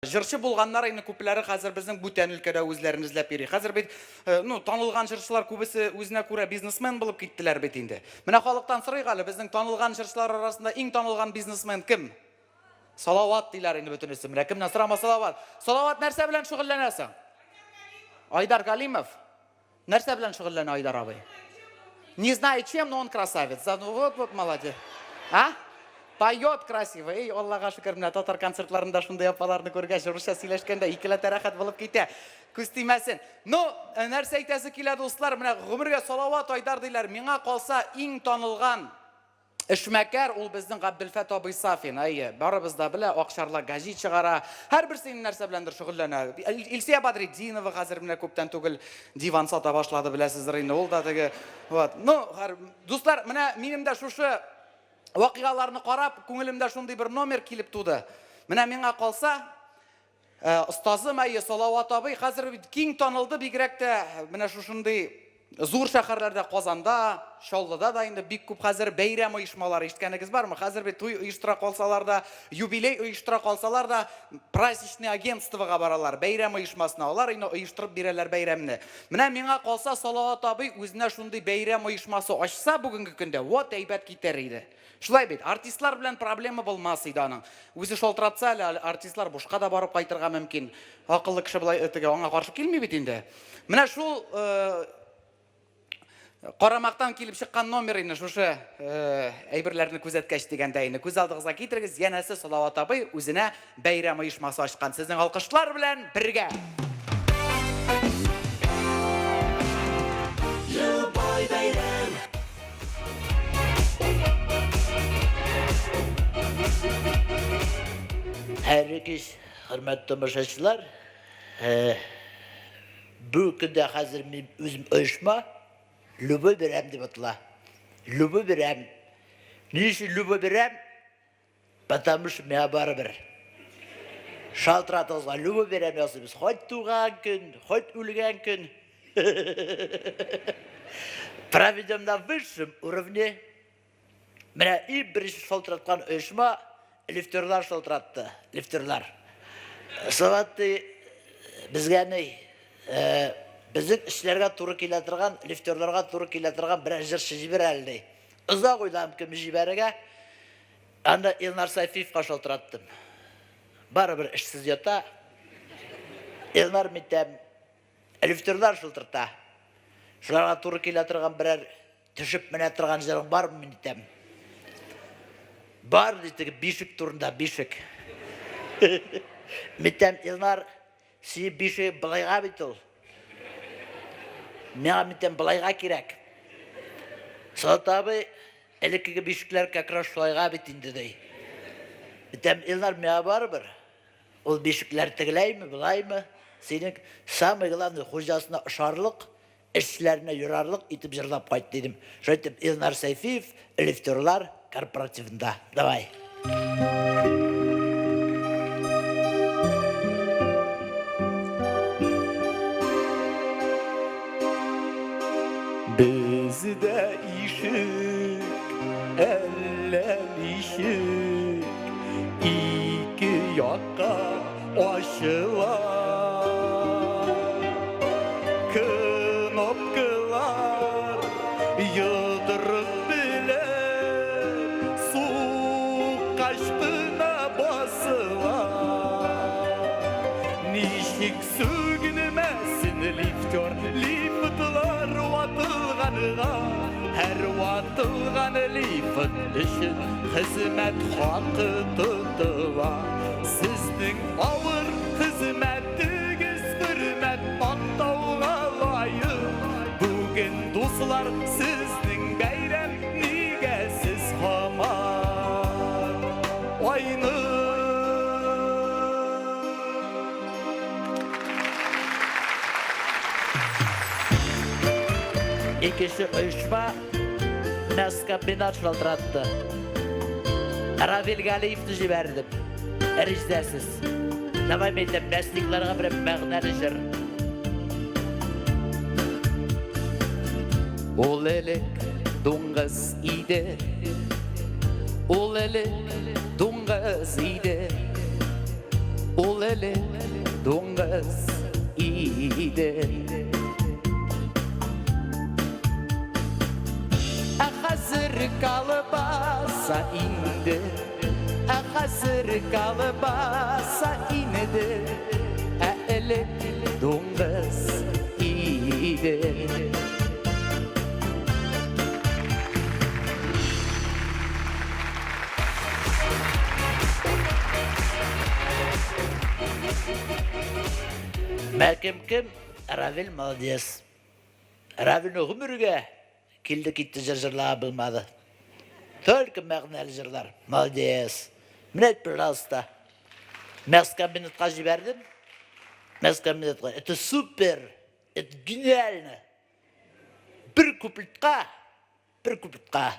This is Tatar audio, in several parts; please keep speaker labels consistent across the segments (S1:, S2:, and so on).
S1: Җырчы булганнар инде күпләре хәзер безнең бүтән өлкәдә үзләрен эзләп йөри. Хәзер бит, ну, танылган җырчылар күбесе үзенә күрә бизнесмен булып киттеләр бит инде. Менә халыктан сорыйк әле, безнең танылган җырчылар арасында иң танылган бизнесмен кем? Салават диләр инде бөтенесе. Менә кемнән сорама Салават. Салават нәрсә белән шөгыльләнә соң? Айдар Галимов. Нәрсә белән шөгыльләнә Айдар абый? Не знаю чем, но он красавец. Ну вот, вот молодец. А? Поет красиво. Эй, Аллага шөкер, менә татар концертларында шундый апаларны күргәч, русча сөйләшкәндә икеләтә рәхәт булып китә. Күз тимәсен. Ну, нәрсә әйтәсе килә, дуслар, менә гомергә Салават Айдар диләр. Миңа калса, иң танылган Эшмәкәр ул безнең Габделфәт абый Сафин. Әйе, барыбыз да белә, Акчарлак гәҗит чыгара. Һәрберсе инде нәрсә беләндер шөгыльләнә. Илсөя Бадретдинова хәзер менә күптән түгел диван сата башлады, беләсездер инде, ул да теге. Вот. Ну, һәр... дуслар, менә минем дә шушы вакыйгаларны карап, күңелемдә шундый бер номер килеп туды. Менә миңа калса, Остазым, әйе, Салават абый хәзер бит киң танылды, бигрәк тә менә шушындый зур шәһәрләрдә, Казанда, Чаллыда да инде бик күп хәзер бәйрәм оешмалары ишеткәнегез бармы? Хәзер бит туй оештыра калсалар да, юбилей оештыра калсалар да, праздничный агентствога баралар, бәйрәм оешмасына. Алар инде оештырып бирәләр бәйрәмне. Менә миңа калса, Салават абый үзенә шундый бәйрәм оешмасы ачса бүгенге көндә, вот әйбәт китәр иде. Шулай бит, артистлар белән проблема булмас иде аның. Үзе шалтыратса әле, артистлар бушка да барып кайтырга мөмкин. Акыллы кеше болай теге аңа каршы килми бит инде. Менә шул карамактан килеп чыккан номер инде шушы әйберләрне күзәткәч дигәндә инде күз алдыгызга китерегез, янәсе Салават абый үзенә бәйрәм оешмасы ачкан. Сезнең алкышлар белән бергә.
S2: Любой бәйрәм.
S3: Хәерле кич, хөрмәтле тамашачылар. Бу көндә хәзер мин үзем оешма Любой бирәм дип атала. Любой бирәм. Ни өчен любой бирәм? Потому что миңа барыбер. Шалтыратыгызга любой бәйрәм ясыйбыз. Хоть туган көн, хоть үлгән көн. Проведем на высшем уровне. Менә иң беренче шалтыраткан оешма лифтерлар шалтыратты. Лифтерлар. Салават безгә ни, э, безнең эшләргә туры килә торган, лифтерларга туры килә торган берәр җырчы җибәр әле, ди. Озак уйладым кемне җибәрергә. Анда Илнар Сайфиевка шалтыраттым. Барыбер эшсез ята. Илнар митәм, лифтерлар шылтырта. Шуларга туры килә торган берәр төшеп менә торган җырың бармы мин әйтәм. Бар ди теге бишек турында бишек. Митәм Илнар Сине бише былайга бит ул. Миңа митәм былайга кирәк. Салат абый, элеккеге бишекләр как раз шулайга бит инде ди. Митәм Илнар миңа барыбер. Ул бишекләр тегеләйме, былаймы? Синең самый главный хуҗасына ошарлык, Эшчеләренә юрарлык итеп җырлап кайт, дидем. Шулай итеп, Илнар Сәйфиев лифтерлар корпоративында. Давай.
S2: Бездә ишек әллә ничек ике якка ачыла. Кнопкалар йодрык белән суккач кына басыла. Ничек сүгенмәсен лифтер, лифтлар ватылганга, һәр ватылган лифт өчен хезмәт хакы тотыла. Сезнең авыр хезмәтегез хөрмәт мактауга лаек. Бүген, дуслар, сезнең бәйрәм, нигә сез һаман айнык?
S3: Икенче оешма мяскомбинат шалтыратты. Равил Галиевны җибәрдем. Ризәсез. Давай мен әйтәм, мясникларга бер мәгънәле җыр.
S2: Ул элек дуңгыз иде. Ул элек дуңгыз иде. Ул элек дуңгыз иде. Ә хәзер колбаса инде. Ә хәзер колбаса инде. Ә элек дуңгыз иде.
S3: Бәлкем кем, Равил молодец. Равилне гомергә килде китте җыр җырлаган булмады. Только мәгънәле җырлар. Молодец. Менә пожалуйста. Мяскомбинатка җибәрдем. Мяскомбинатка. Это супер. Это гениально. Бер куплетка Бер куплетка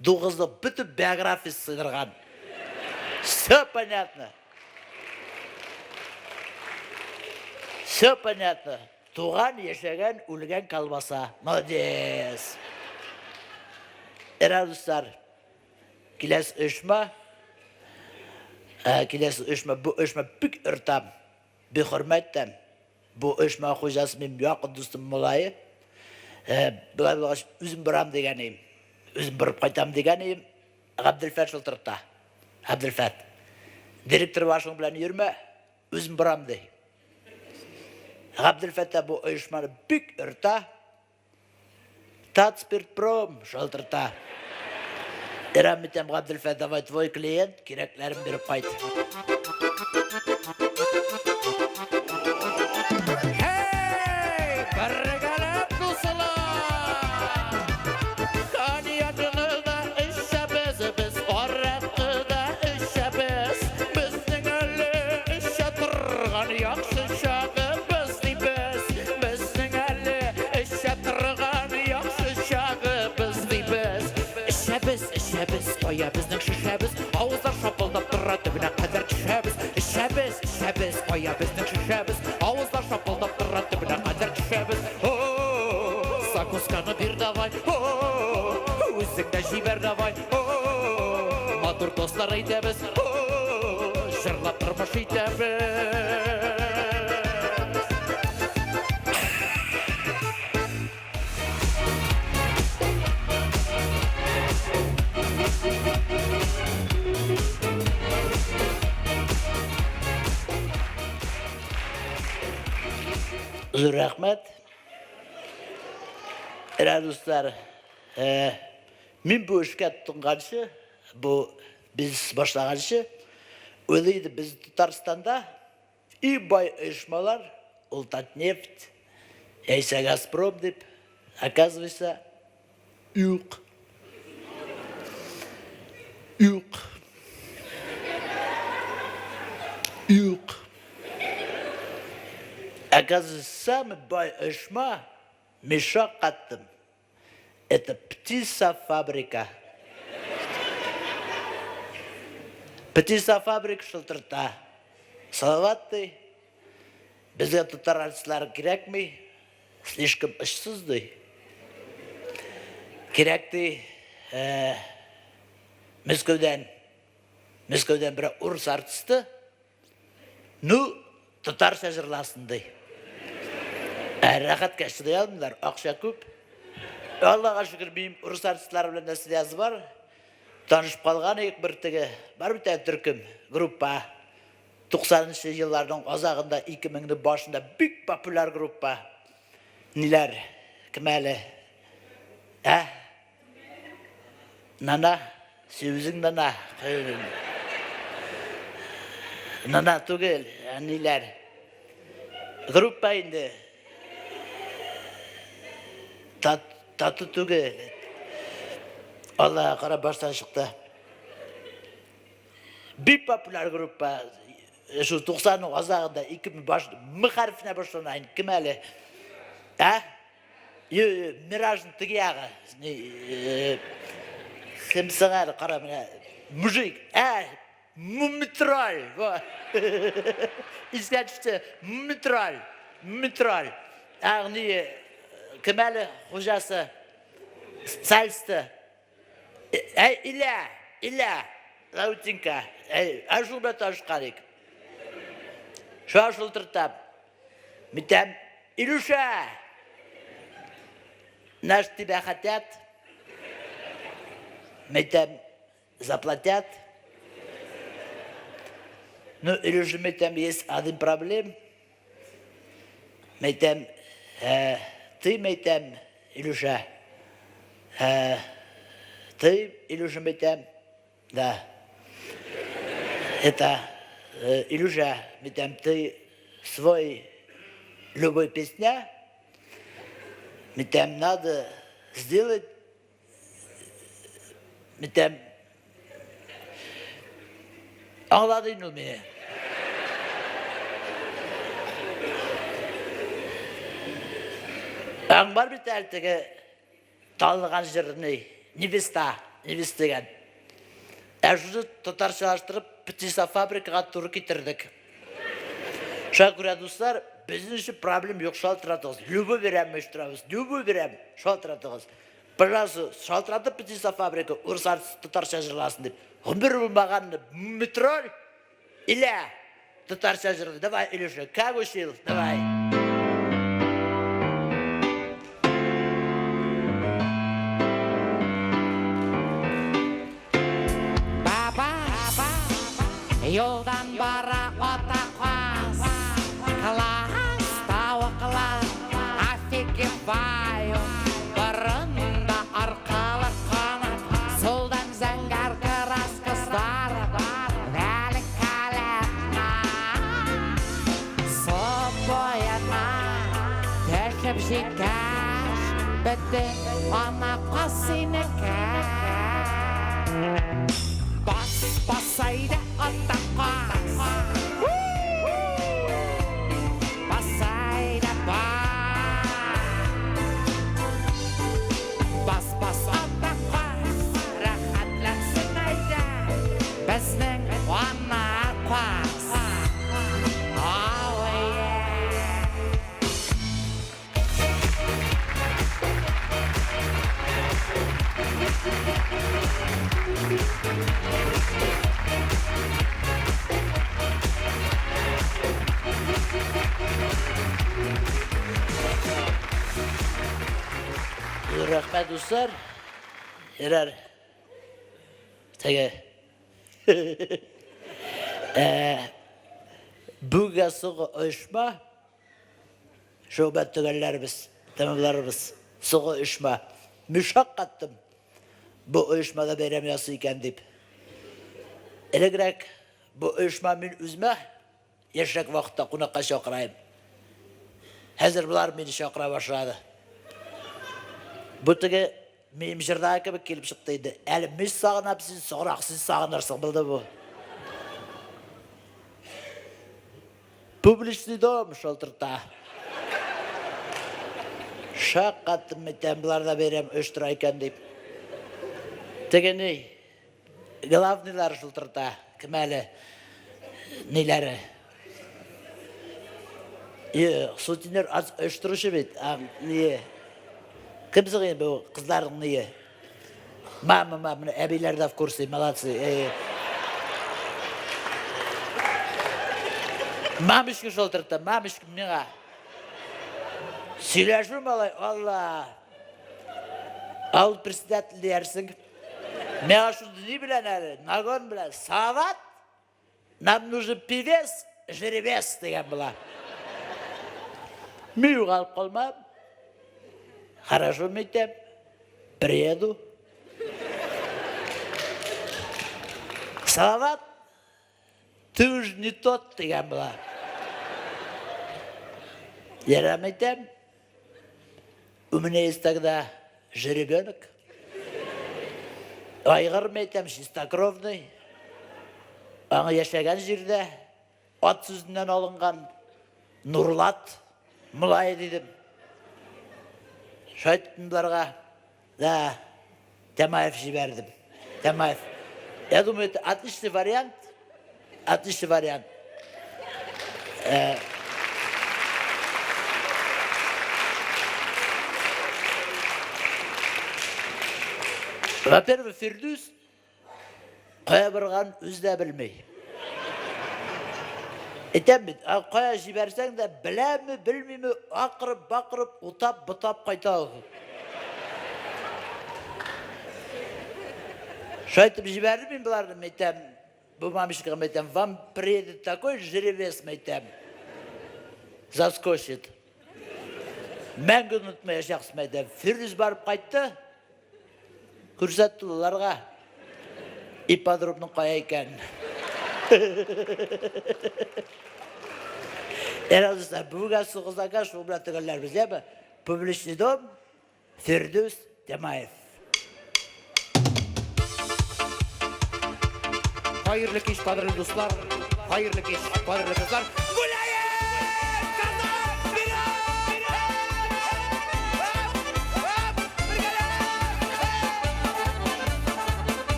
S3: дугызның бөтен биографиясе сыйдырган. Все понятно. Все понятно. Туган, яшәгән, үлгән колбаса. Молодец. Эра дуслар, киләсе оешма, э, киләсе оешма, бу оешма бик ыртам, бик хөрмәт итәм. Бу оешма хуҗасы минем якын дустым малае. Э, болай булгач, үзем барам дигән идем. Үзем барып кайтам дигән идем. Габделфәт шылтырта. Габделфәт. Директор башың белән йөрмә, үзем барам ди. Габделфәт тә бу оешманы бик өртә. Татспиртпром шалтырта. Ирам итәм, Габделфәт, давай твой клиент, кирәкләрен биреп кайт.
S2: Hey, бергәләп дуслар! Коньякны да эчәбез без, аракы да эчәбез. Безнең әле эчә торган яхшы чагыбыз дибез. Безнең әле эчә торган яхшы чагыбыз дибез. Эчәбез, эчәбез, кая безнең шешәбез? Авызлар шапылдап тора, төбенә кадәр төшәбез. Эчәбез, эчәбез, кая безнең шешәбез? Авызлар шапылдап тора, төбенә кадәр төшәбез. О, закусканы бир давай, о, үзең дә җибәр давай, о, матур тослар әйтәбез, о, җырлап тормыш итәбез.
S3: Зур рәхмәт. Әнә дуслар, э, мин бу эшкә тотынганчы, бу бизнес башлаганчы, уйлый идем, без Татарстанда Иң бай оешмалар ул Татнефть, яисә Газпром дип, оказывается, юк. Юк. Юк. Оказывается, самый бай оешма мешок каттым. Это птицефабрика. Птицефабрика шылтырта. Салават ди. Безгә татар артистлары кирәкми. Слишком очсыз ди. Кирәк ди. Э, Мәскәүдән Мәскәүдән бер урыс артисты. Ну, татарча җырласын ди. Ә рәхәткә чыдый алмыйлар, акча күп. Аллага шөкер, минем урыс артистлары белән дә связь бар. Танышып калган идек бер теге. Бар бит әле төркем, группа. 90-нчы елларның азагында, 2000-нең башында бик популяр группа. Ниләр? Кем әле? Ә? Нана, син үзең нана. Нана түгел, әниләр. Группа инде. Тат, тату түгел. Алла кара баштан чыкты. Бик популяр группа. Шу 90-ның азагында 2000 баш М хәрефенә башлана инде. Кем әле? Ә? Миражның теге ягы. Кем соң әле, кара менә. Мужик, ә, Мумитроль. Искә төште. Мумитроль. Мумитроль. Ягъни, кем әле хуҗасы? Сальсты. Әй, Иля, Иля, Лаутинка. Әй, ә шул белән танышкан идек. Шуңа шылтыртам. Митәм, Илюша! Наш тебя хотят. Митәм, заплатят. Ну, Илюша, митәм, есть один проблем. Мәйтәм, э, ты, мәйтәм, Илюша, э, ты, Илюша, мәйтәм, да. Это, э, Илюша, мәйтәм, ты свой любой песня, мәйтәм, надо сделать, мәйтәм, аңлады инде ул мине. Аң бар бит әле теге танылган җырны, Невеста, Невеста дигән. Ә шуны татарчалаштырып, Птица фабрикага туры китердек. Шуңа күрә, дуслар, безнең өчен проблем юк, шалтыратыгыз. Любой бирәм оештырабыз, любой бирәм, шалтыратыгыз. Пожалуйста, шалтыратып Птица фабрика урыс артисты татарча җырласын дип. Гомер булмаганны метроль илә татарча җырлый. Давай, Илюша, как учил? Давай.
S2: Баба, юлдан бара ата каз, Класс тавыклар офигевают, Борында аркалы канат, Сулдан зәңгәр краскызлар, Великолепно. Су буена төшеп җиткәч, Бөтен ана каз синеке. Бас, бас әйдә, ата каз. Бас әйдә, бас. Бас, бас, ата каз. Рәхәтләнсен әйдә, безнең ана каз. Oh, yeah.
S3: Рәхмәт, дуслар. Ярар. Теге. Бүгенге соңгы оешма Шөүбәт төгәлләрбез, тәмамларбыз. Соңгы оешма. Мин шаккаттым. Бу оешмада бәйрәм ясый икән дип. Элегрәк бу оешма мин үземә яшьрәк вакытта кунакка чакыраем. Хәзер болар мине чакыра башлады. Бу теге минем җырдагы кебек килеп чыкты инде. Әле мин сагынам син, соңрак син сагынырсың булды бу. Публичный дом шалтырта. Шаккаттым микән, болар да бәйрәм оештыра икән дип. Теге ни, главныйлар шылтырта, кем әле, ниләре. Юк, сутенер аз оештыручы бит, а не. Кем соң инде бу кызларның ние? Мама, мама, менә әбиләр дә в курсе, молодцы. Э. Мамочка шылтыртты, мамочка миңа. Сөйләшү малай, Алла. Авыл председатель диярсең. Миңа шундый ни белән әле, нагон белән, Салават, нам нужен певец, жеребец дигән була. Мин югалып калмам. Хорошо, мәйтәм. Приеду. Салават, ты уж не тот дигән була. Ярам әйтәм. У меня есть тогда жеребенок. Айгыр әйтәм, чистокровный. Аңа яшәгән җирдә ат сүзеннән алынган Нурлат Мулай дидем. Шулай айттым боларга. Да, Тямаев җибәрдем. Тямаев. Я думаю, это отличный вариант. Отличный вариант. Во-первых, Фирдүс кая барганын үзе дә белми. Әйтәм бит, ә кая җибәрсәң дә, беләме, белмиме, акырып, бакырып, утап, ботап кайта ул. Шулай итеп җибәрдем мин боларны, мәйтәм, бу мамочкага мәйтәм, вам приедет такой жеребец, мәйтәм, заскочит. Мәңге онытмаячаксыз, мәйтәм. Фирдүс барып кайтты, Күрсәтте аларга ипподромның кая икәнен. Әнә дуслар, бүгенге соңгы заказ шул белән төгәлләрбез, яме? Публичный дом, Фирдүс Тямаев.
S1: Хәерле кич, кадерле дуслар, хәерле кич, кадерле кызлар. Гуляем! Казан! Вперед! Оп! Бергәләп!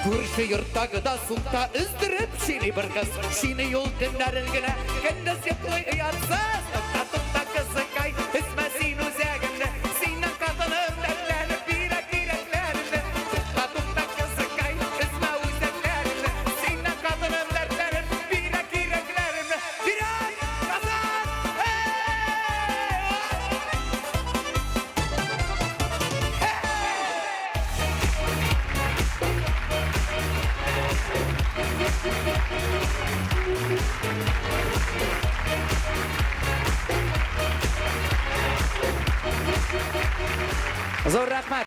S1: Күрше йорттагы да сукта өздереп сөйли бер кыз. Сине юл төннәрен генә көндез йоклый оятсыз. Тукта, тукта, кызыкай, өзмә син үзәгемне. Синнән катыным дәртләнеп бирә кирәкләремне. Тукта, тукта, кызыкай, өзмә үзәкләремне. Синнән катыным дәртләнеп бирә кирәкләремне. Вперед! Казан! Эй! Зур рәхмәт!